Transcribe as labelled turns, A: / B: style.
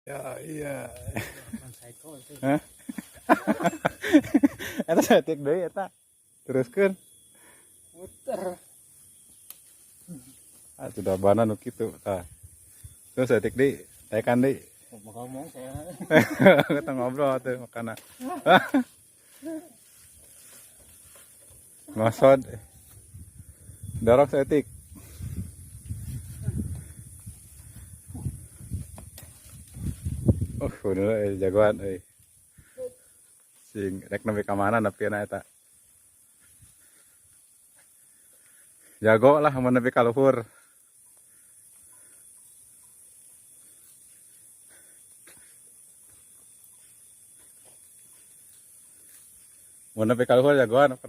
A: Ya, iya.
B: Psycho itu.
A: Hah? Eta saeutik deui eta. Teruskeun.
B: Muter.
A: Ah, sudah bana nu kitu tah. Terus saeutik deui, taekan deui.
B: Mau ngomong saya.
A: Kita ngobrol tuh makana. Ngosod. Dorong saeutik. Oh, bener jagoan euy. Sing rek nepi ka mana nepina eta. Jago lah mun nepi ka luhur. Mun nepi ka luhur jagoan apa.